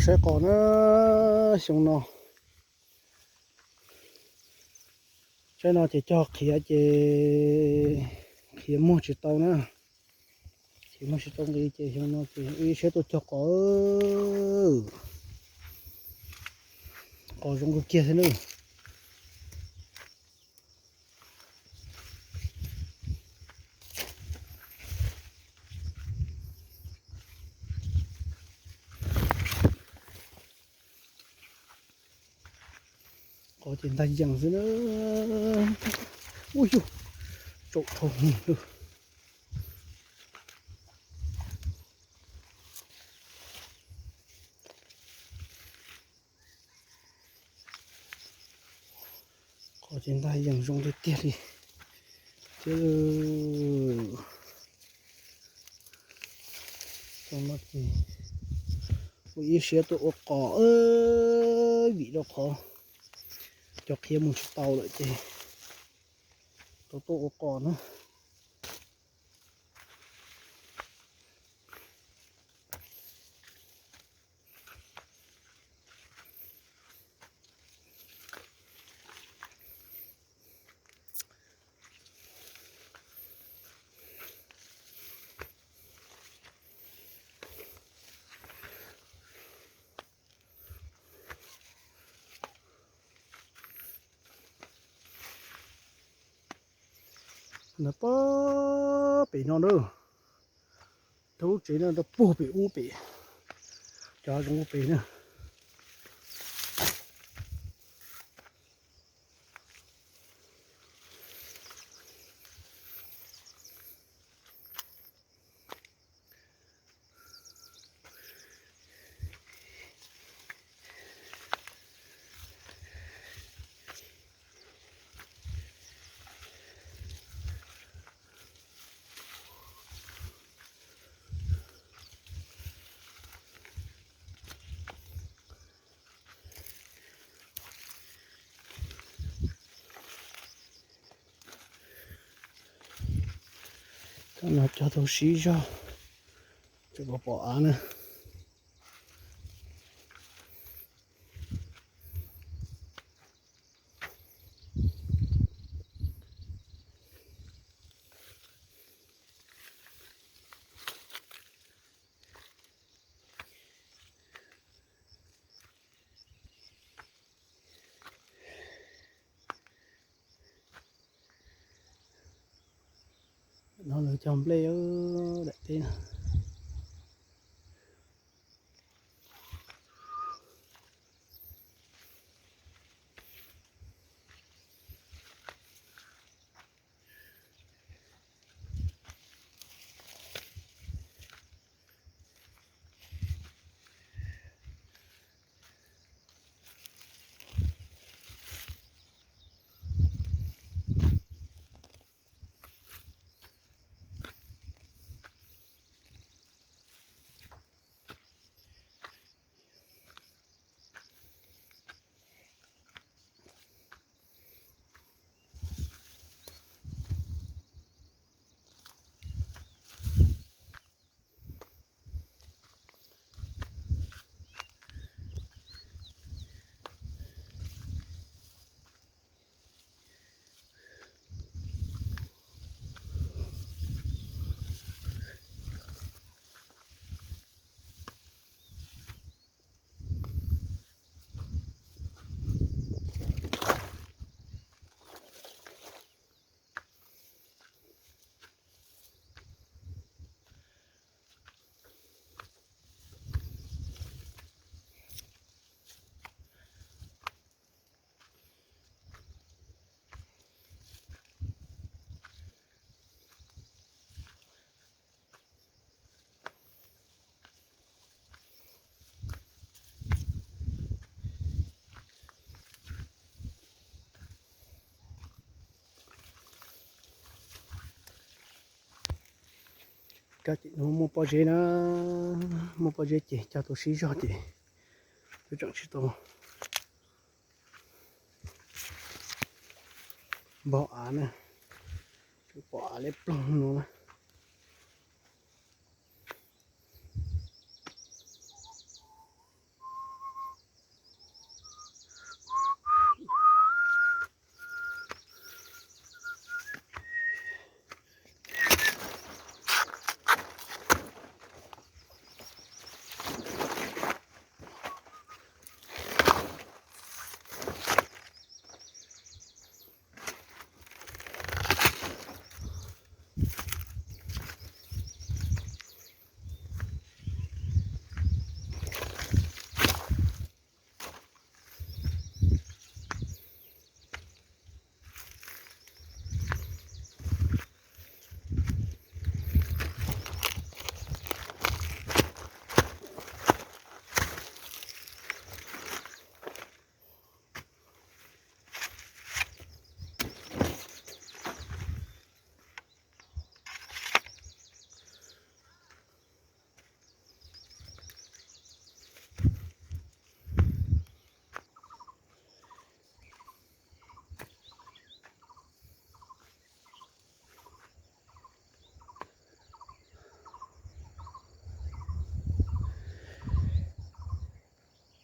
Saib qos na, xyoo no, saib no ces cog qhiav ces qhiav muag tsis tau na, qhiav muag tsis tau nqi ces xyoo no ces ib siab tuaj cog qos, qos zoo kawg kiag thiab na. Qos ces ntag yees xwb na. Ub yug, tsaum dhau lawm. Qos ces ntag yees zoo tiag tiag li thiab. Xyoo no ces ua ib siab tuaj ua qos, vim rau qhov cov qhiav mus tsis tau lawm ces tau tuaj ua qos na. Nov pob pem no na, thoob lub tsev no rau puag pem ub pem, cov zoo ub pem na. Tam no cog tau siv zog, tseem pom av na. No lawv cog nplej daim teb no. Kab ces no muaj pob zeb na, muaj pob zeb ces cog tau siv zog ces twb tseem tsis tau npog av na, tseem pom av liab ploog no na.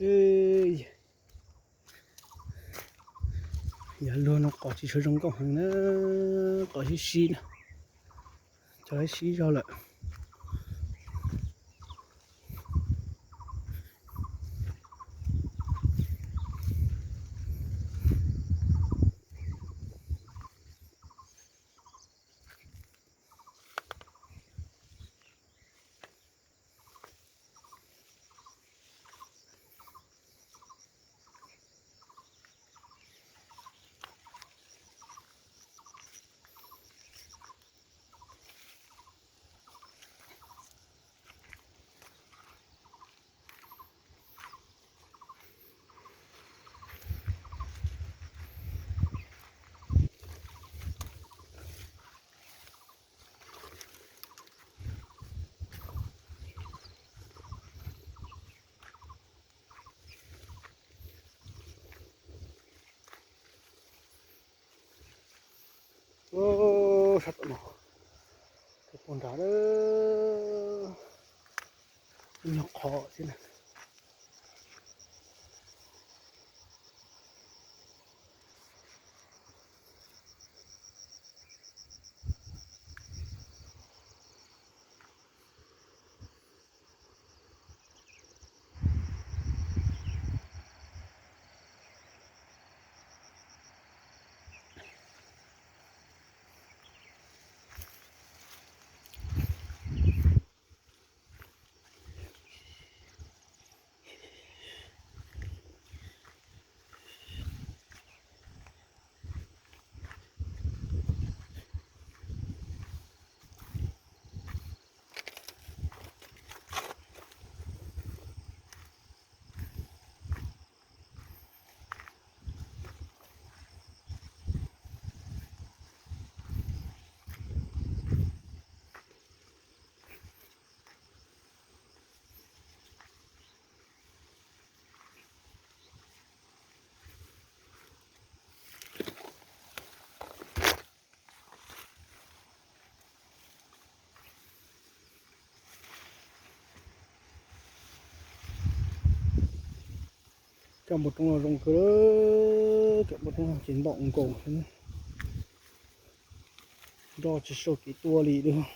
Yav luag no qos tsis tshua zoo nkauj heev na, qos sib sib na, cov sib sib zog lawm. Sab tom no, tus puag nrad nyuag qhov xwb na. Cov npua roob no zoo kawg, cov npua roob no ces ntau nkaus xwb, nroj tsis sau kev tuaj li lawm.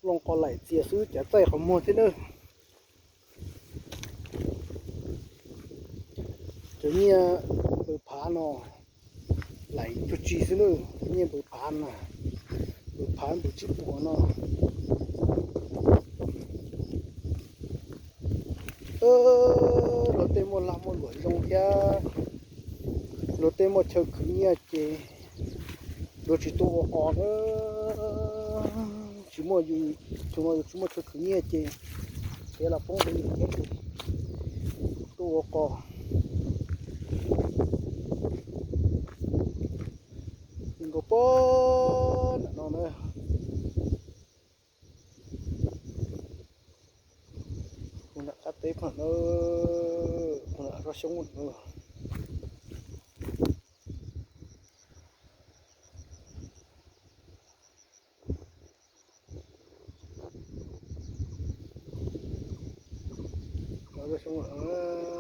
Loo qos laim txias xwb, cav txaij qhov muag thiab nawb. Cov nyiaj npawg phav no laim cuag tsi xwb nawb, cov nyiaj npawg phav na, npawg phav npawg tsib puas no. Luag tej muaj lag muaj luam zoo thiab, luag tej muaj chaw khwv nyiaj ces luag tsis tuaj ua qos na. Tsis muaj, yus no yus tsis muaj chaw khwv nyiaj ces kev los poob rau yus thiab ces tuaj ua qos. Nkaus pog nram no na, kuv nram qab teb pog na, kuv nram zoj xyoob na. Zoj xyoob na.